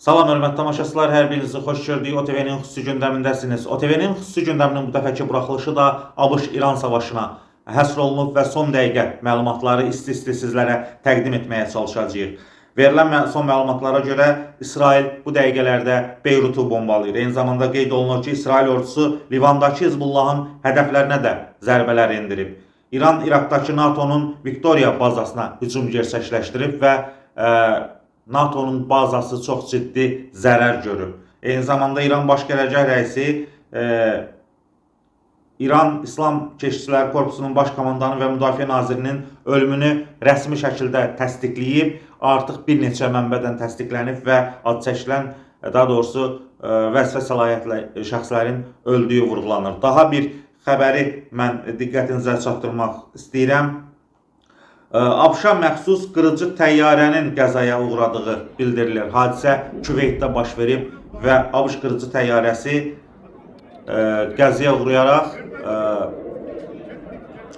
Salam hörmətli tamaşaçılar, hər birinizi xoş gördük. OTV-nin xüsusi gündəmindəsiniz. OTV-nin xüsusi gündəminin bu dəfəki buraxılışı da ABŞ-İran savaşına həsr olunub və son dəqiqə məlumatları isti-isti sizlərə təqdim etməyə çalışacağıq. Verilən son məlumatlara görə İsrail bu dəqiqələrdə Beyrutu bombalayır. Eyni zamanda qeyd olunur ki, İsrail ordusu Livandakı Hizbullahın hədəflərinə də zərbələr endirib. İran İraqdakı NATO-nun Victoria bazasına hücum gerçəkləşdirib və NATO-nun bazası çox ciddi zərər görüb. Eyni zamanda İran Baş Qərargah rəisi, İran İslam Keşikçiləri Korpusunun baş komandanı və Müdafiə Nazirinin ölümünü rəsmi şəkildə təsdiqləyib. Artıq bir neçə mənbədən təsdiqlənib və ad çəkilən, daha doğrusu vəzifə səlahiyyətli şəxslərin öldüyü vurğulanır. Daha bir xəbəri mən diqqətinizə çatdırmaq istəyirəm. ABŞ-a məxsus qırıcı təyyarənin qəzaya uğradığı bildirilir. Hadisə Küveytdə baş verib və ABŞ qırıcı təyyarəsi qəzaya uğrayaraq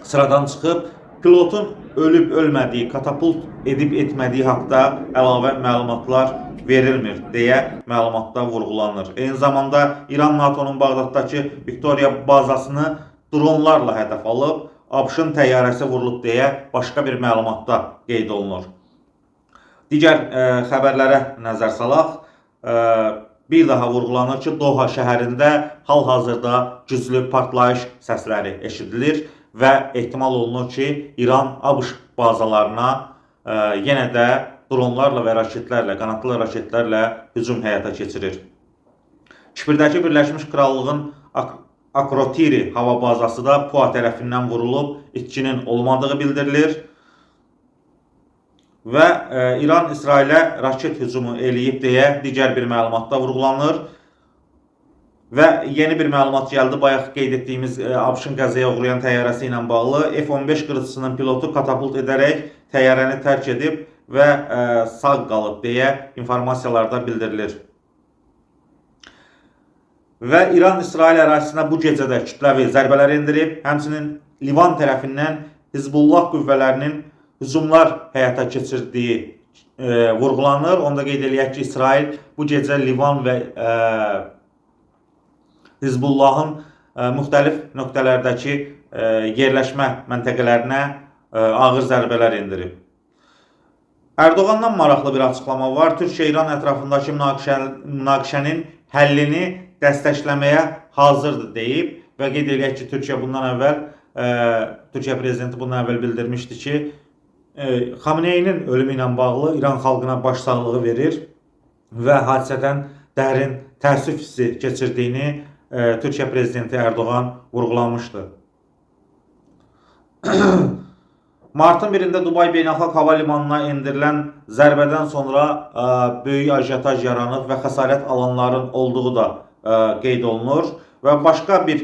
sıradan çıxıb. Pilotun ölüb ölmədiyi, katapult edib etmədiyi haqda əlavə məlumatlar verilmir deyə məlumatda vurğulanır. Eyni zamanda İran NATO-nun Bağdaddakı Victoria bazasını dronlarla hədəf alıb. ABŞ-ın təyyarəsi vurulub deyə başqa bir məlumatda qeyd olunur. Digər xəbərlərə nəzər salaq. Bir daha vurğulanır ki, Doha şəhərində hal-hazırda güclü partlayış səsləri eşidilir və ehtimal olunur ki, İran ABŞ bazalarına yenə də dronlarla və raketlərlə, qanadlı raketlərlə hücum həyata keçirir. Kipirdəki Birləşmiş Krallığın Akrotiri hava bazası da PUA tərəfindən vurulub, itkinin olmadığı bildirilir. Və İran İsrailə raket hücumu eləyib deyə digər bir məlumatda vurğulanır. Və yeni bir məlumat gəldi. Bayaq qeyd etdiyimiz ABŞ-ın qəzaya uğrayan təyyarəsi ilə bağlı F-15 qırıcısının pilotu katapult edərək təyyarəni tərk edib və sağ qalıb deyə informasiyalarda bildirilir. Və İran İsrail ərazisinə bu gecə də kütləvi zərbələr endirib. Həmçinin Livan tərəfindən Hizbullah qüvvələrinin hücumlar həyata keçirdiyi vurğulanır. Onu da qeyd eləyək ki, İsrail bu gecə Livan və Hizbullahın müxtəlif nöqtələrdəki yerləşmə məntəqələrinə ağır zərbələr endirib. Ərdoğandan maraqlı bir açıqlama var. Türkiyə İran ətrafındakı münaqişənin həllini dəstəkləməyə hazırdır deyib və qeyd eləyək ki, Türkiyə bundan əvvəl Türkiyə prezidenti bundan əvvəl bildirmişdi ki, Xameneyinin ölümü ilə bağlı İran xalqına başsağlığı verir və hadisədən dərin təəssüf hissi keçirdiyini Türkiyə prezidenti Ərdoğan vurğulamışdı. Martın 1-də Dubay Beynəlxalq Hava Limanına endirilən zərbədən sonra böyük ajotaj yaranıb və xəsarət alanların olduğu da qeyd olunur. Və başqa bir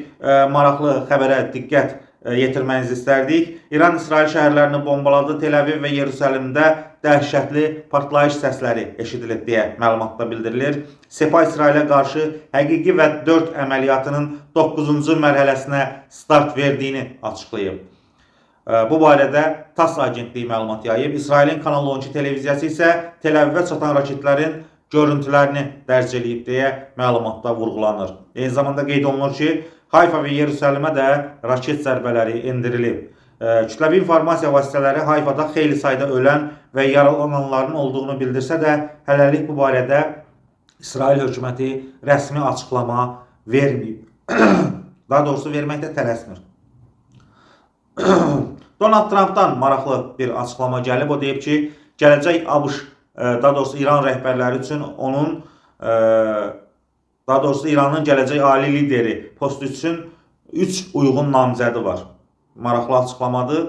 maraqlı xəbərə diqqət yetirmənizi istərdik. İran İsrail şəhərlərini bombaladı. Tel-Əviv və Yerusəlimdə dəhşətli partlayış səsləri eşidilib deyə məlumatda bildirilir. Sepah İsrailə qarşı həqiqi və 4 əməliyyatının 9-cu mərhələsinə start verdiyini açıqlayıb. Bu barədə TASS agentliyi məlumat yayıb. İsrailin Kanal 12 televiziyası isə Tel-Əvivə çatan raketlərin görüntülərini dərc eləyib deyə məlumatda vurğulanır. Eyni zamanda qeyd olunur ki, Hayfa və Yerusəlimə də raket zərbələri endirilib. Kütləvi informasiya vasitələri Hayfada xeyli sayda ölən və yaralananların olduğunu bildirsə də, hələlik bu barədə İsrail hökuməti rəsmi açıqlama verməyib. Daha doğrusu verməkdə tələsmir. Donald Trumpdan maraqlı bir açıqlama gəlib. O deyib ki, gələcək ABŞ, daha doğrusu İran rəhbərləri üçün onun, daha doğrusu İranın gələcək ali lideri postu üçün 3 uyğun namizədi var. Maraqlı açıqlamadır.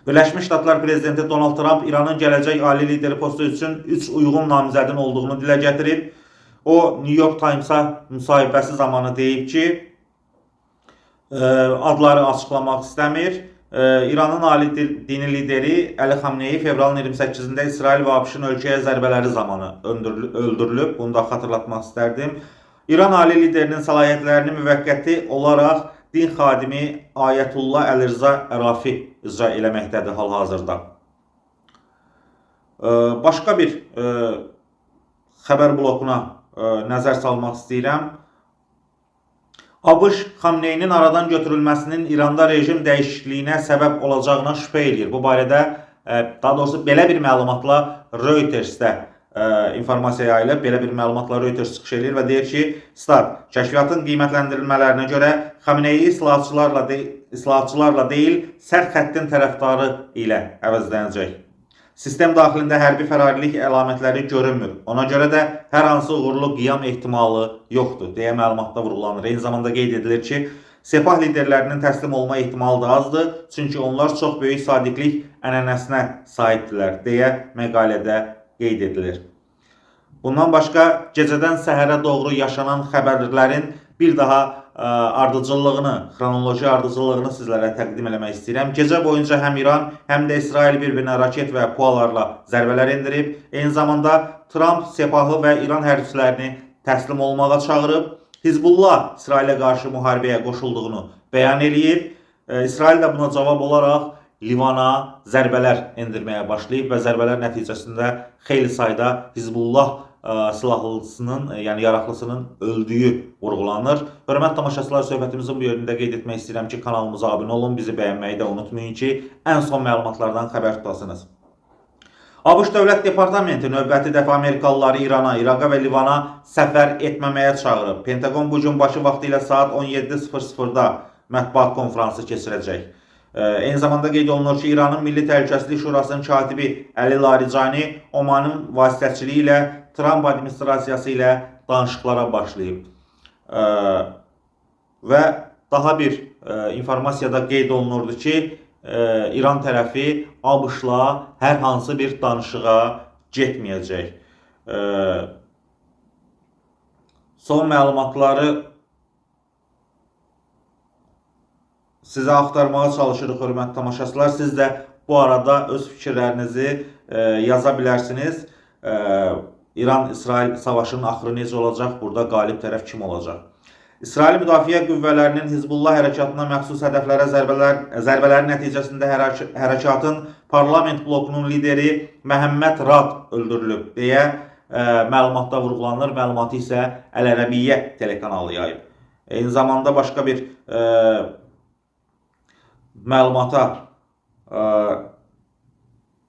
Birləşmiş Ştatlar prezidenti Donald Trump İranın gələcək ali lideri postu üçün 3 uyğun namizədin olduğunu dilə gətirib. O New York Times-a müsahibəsi zamanı deyib ki, adları açıqlamaq istəmir. İranın ali dini lideri Əli Xamneyi fevralın 28-də İsrail və ABŞ-ın ölkəyə zərbələri zamanı öldürülüb. Bunu da xatırlatmaq istərdim. İran ali liderinin səlahiyyətlərini müvəqqəti olaraq din xadimi Ayətullah Əlirza Ərafi icra eləməkdədir hal-hazırda. Başqa bir xəbər blokuna nəzər salmaq istəyirəm. ABŞ Xamneyinin aradan götürülməsinin İranda rejim dəyişikliyinə səbəb olacağına şübhə eləyir. Bu barədə, daha doğrusu belə bir məlumatla Reuters-də informasiya yayılıb. Belə bir məlumatla Reuters çıxış eləyir və deyir ki, stat, kəşfiyyatın qiymətləndirilmələrinə görə Xamneyi islahatçılarla deyil, sərt xəttin tərəfdarı ilə əvəzlənəcək. Sistem daxilində hərbi fərarilik əlamətləri görünmür. Ona görə də hər hansı uğurlu qiyam ehtimalı yoxdur, deyə məlumatda vurğulanır. Eyni zamanda qeyd edilir ki, Sepah liderlərinin təslim olma ehtimalı da azdır, çünki onlar çox böyük sadiqlik ənənəsinə sahibdirlər, deyə məqalədə qeyd edilir. Bundan başqa, gecədən səhərə doğru yaşanan xəbərlərin bir daha ardıcıllığını, xronoloji ardıcıllığını sizlərə təqdim eləmək istəyirəm. Gecə boyunca həm İran, həm də İsrail bir-birinə raket və PUA-larla zərbələr endirib. Eyni zamanda Tramp Sepahı və İran hərbçilərini təslim olmağa çağırıb. Hizbullah İsrailə qarşı müharibəyə qoşulduğunu bəyan eləyib. İsrail də buna cavab olaraq Livana zərbələr endirməyə başlayıb və zərbələr nəticəsində xeyli sayda Hizbullah silahlısının, yəni yaraqlısının öldüyü vurğulanır. Hörmətli tamaşaçılar, söhbətimizin bu yerində qeyd etmək istəyirəm ki, kanalımıza abunə olun, bizi bəyənməyi də unutmayın ki, ən son məlumatlardan xəbər tutasınız. ABŞ Dövlət Departamenti növbəti dəfə Amerikalıları İrana, İraqa və Livana səfər etməməyə çağırıb. Pentaqon bu gün Bakı vaxtı ilə saat 17:00-da mətbuat konfransı keçirəcək. Eyni zamanda qeyd olunur ki, İranın Milli Təhlükəsizlik Şurasının katibi Əli Laricani Omanın vasitəçiliyi ilə Tramp administrasiyası ilə danışıqlara başlayıb. Və daha bir informasiyada qeyd olunurdu ki, İran tərəfi ABŞ-la hər hansı bir danışığa getməyəcək. Son məlumatları sizə axtarmağa çalışırıq, hörmətli tamaşaçılar. Siz də bu arada öz fikirlərinizi yaza bilərsiniz. İran-İsrail savaşının axırı necə olacaq? Burada qalib tərəf kim olacaq? İsrail Müdafiə Qüvvələrinin Hizbullah hərəkatına məxsus hədəflərə zərbələrin nəticəsində hərəkatın parlament blokunun lideri Məhəmməd Rad öldürülüb deyə məlumatda vurğulanır. Məlumatı isə Əl-Ərəbiyyə telekanalı yayıb. Eyni zamanda başqa bir məlumata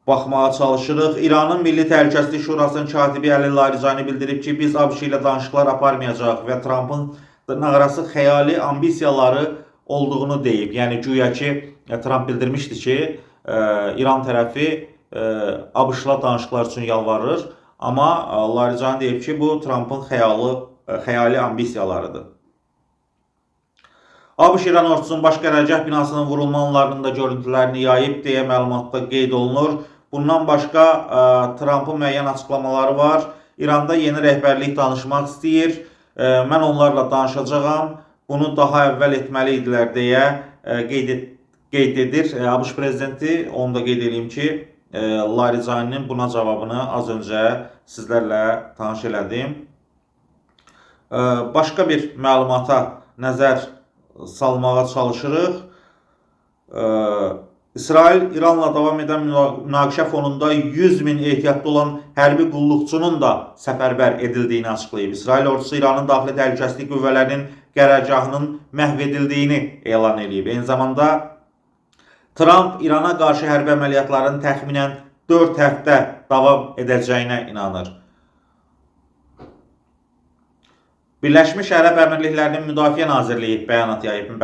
baxmağa çalışırıq. İranın Milli Təhlükəsizlik Şurasının katibi Əli Laricani bildirib ki, biz ABŞ ilə danışıqlar aparmayacağıq və Trampın dırnaqarası xəyali ambisiyaları olduğunu deyib. Yəni güya ki, Tramp bildirmişdi ki, İran tərəfi ABŞ-la danışıqlar üçün yalvarır, amma Laricani deyib ki, bu Trampın xəyali ambisiyalarıdır. ABŞ İran ordusunun baş qərargah binasının vurulma anlarının da görüntülərini yayıb deyə məlumatda qeyd olunur. Bundan başqa Trampın müəyyən açıqlamaları var. İranda yeni rəhbərlik danışmaq istəyir. Mən onlarla danışacağam. Bunu daha əvvəl etməli idilər deyə qeyd edir. ABŞ prezidenti, onu da qeyd edeyim ki, Laricaninin buna cavabını az öncə sizlərlə tanış elədim. Başqa bir məlumata nəzər salmağa çalışırıq. İsrail İranla davam edən münaqişə fonunda 100 min ehtiyatlı olan hərbi qulluqçunun da səfərbər edildiyini açıqlayıb. İsrail ordusu İranın daxili təhlükəsizlik qüvvələrinin qərargahının məhv edildiyini elan eləyib. Eyni zamanda Tramp İrana qarşı hərbi əməliyyatların təxminən 4 həftə davam edəcəyinə inanır. Birləşmiş Ərəb Əmirliklərinin Müdafiə Nazirliyi bəyanat yayıb.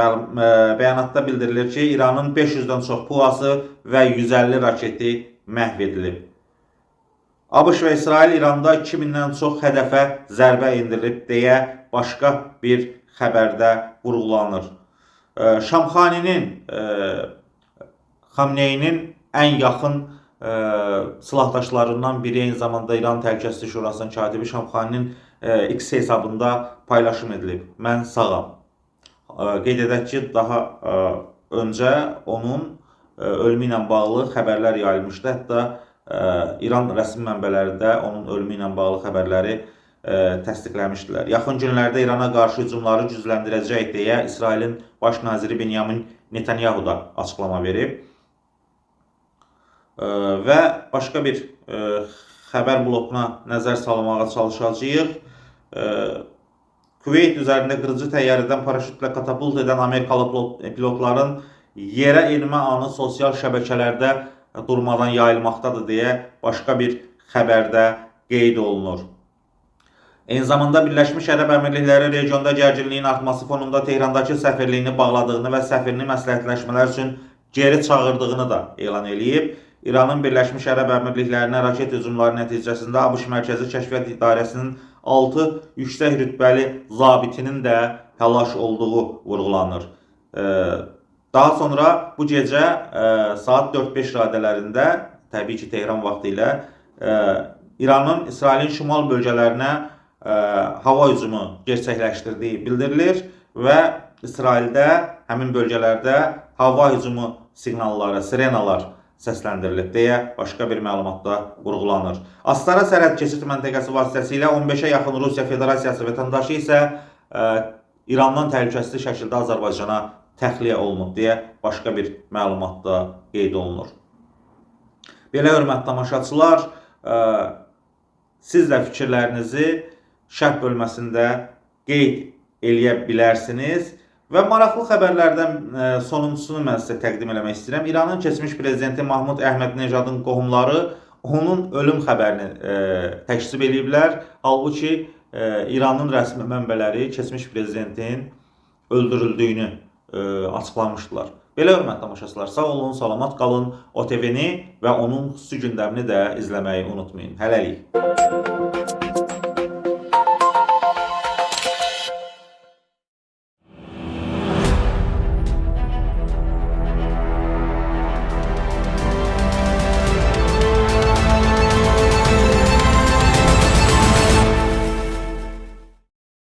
Bəyanatda bildirilir ki, İranın 500-dən çox PUA-sı və 150 raketi məhv edilib. ABŞ və İsrail İranda 2000-dən çox hədəfə zərbə endirilib deyə başqa bir xəbərdə vurğulanır. Şamxaninin, Xamneyinin ən yaxın silahdaşlarından biri, eyni zamanda İran Təhlükəsizlik Şurasının katibi Şamxaninin X hesabında paylaşım edilib. Mən sağam. Qeyd edək ki, daha öncə onun ölümü ilə bağlı xəbərlər yayılmışdı. Hətta İran rəsmi mənbələri də onun ölümü ilə bağlı xəbərləri təsdiqləmişdilər. Yaxın günlərdə İrana qarşı hücumları gücləndirəcək deyə İsrailin baş naziri Benyamin Netanyahu da açıqlama verib. Və başqa bir xəbər blokuna nəzər salmağa çalışacağıq. Küveyt üzərində qırıcı təyyarədən paraşütlə katapult edən Amerikalı pilotların yerə enmə anı sosial şəbəkələrdə durmadan yayılmaqdadır deyə başqa bir xəbərdə qeyd olunur. Eyni zamanda Birləşmiş Ərəb Əmirlikləri regionda gərginliyin artması fonunda Tehrandakı səfirliyini bağladığını və səfirini məsləhətləşmələr üçün geri çağırdığını da elan eləyib. İranın Birləşmiş Ərəb Əmirliklərinə raket hücumları nəticəsində ABŞ Mərkəzi Kəşfiyyat İdarəsinin 6 yüksək rütbəli zabitinin də həlak olduğu vurğulanır. Daha sonra bu gecə saat 4-5 radələrində, təbii ki, Tehran vaxtı ilə İranın İsrailin şimal bölgələrinə hava hücumu gerçəkləşdirdiyi bildirilir və İsraildə həmin bölgələrdə hava hücumu siqnalları, sirenalar səsləndirilib deyə başqa bir məlumatda vurğulanır. Astara sərhəd keçid məntəqəsi vasitəsilə 15-ə yaxın Rusiya Federasiyası vətəndaşı isə İrandan təhlükəsiz şəkildə Azərbaycana təxliyə olunub deyə başqa bir məlumatda qeyd olunur. Belə hörmətli tamaşaçılar, siz də fikirlərinizi şərh bölməsində qeyd eləyə bilərsiniz. Və maraqlı xəbərlərdən sonuncusunu mən sizə təqdim eləmək istəyirəm. İranın keçmiş prezidenti Mahmud Əhmədinejadın qohumları onun ölüm xəbərini təkzib eləyiblər. Halbuki İranın rəsmi mənbələri keçmiş prezidentin öldürüldüyünü açıqlamışdılar. Belə hörmətli tamaşaçılar, sağ olun, salamat qalın. OTV-ni və onun xüsusi gündəmini də izləməyi unutmayın. Hələlik.